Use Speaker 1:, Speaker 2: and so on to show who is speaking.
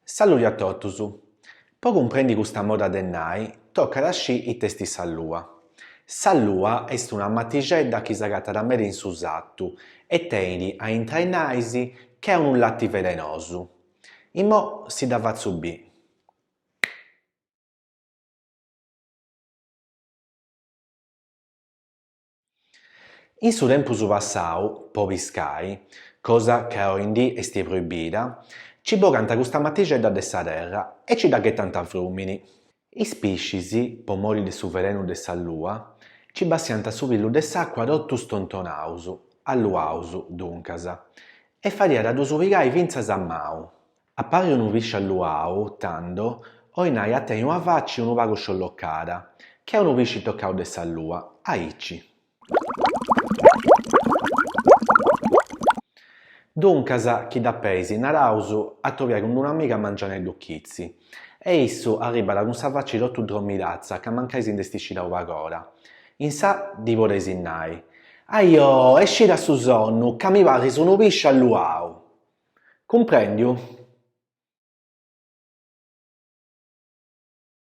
Speaker 1: Saludi a totus! Po cumprendi custa moda de nai, tocat a scì ita est s'allua. S'allua est una matixedda chi s'agatat meda in su satu e tenit a intra 'e nais che a unu lati velenosu. Imoi si dda fatzu bì. In su tempus passau, po piscai, cosa ca oindì est proibida, nci bogant custa matixedda de sa terra e nci dda ghetant a frùmini. Is piscis, po mori de su velenu de s'allua, nci bassiant a su pillu de s'àcua totu stontonaus, alluaus, duncas, e fadiat a ddus pigai fintzas a mau. A parri unu pisci alluau, tando, 'olit nai a tenni una faci unu pagu sciollocada, che a unu pisci tocau de s'allua, aici. Duncas, chi dd'apeis, naraus, atobiai cun d'unu amigu a mangianeddu chitzi, e issu arribat cun sa faci totu dromidatza ca mancai si nd'est scidau pagora. Insa' ddi podeis nai, Aiò, e scida su sonnu, ca mi parris unu pisci alluau! Cumprendiu?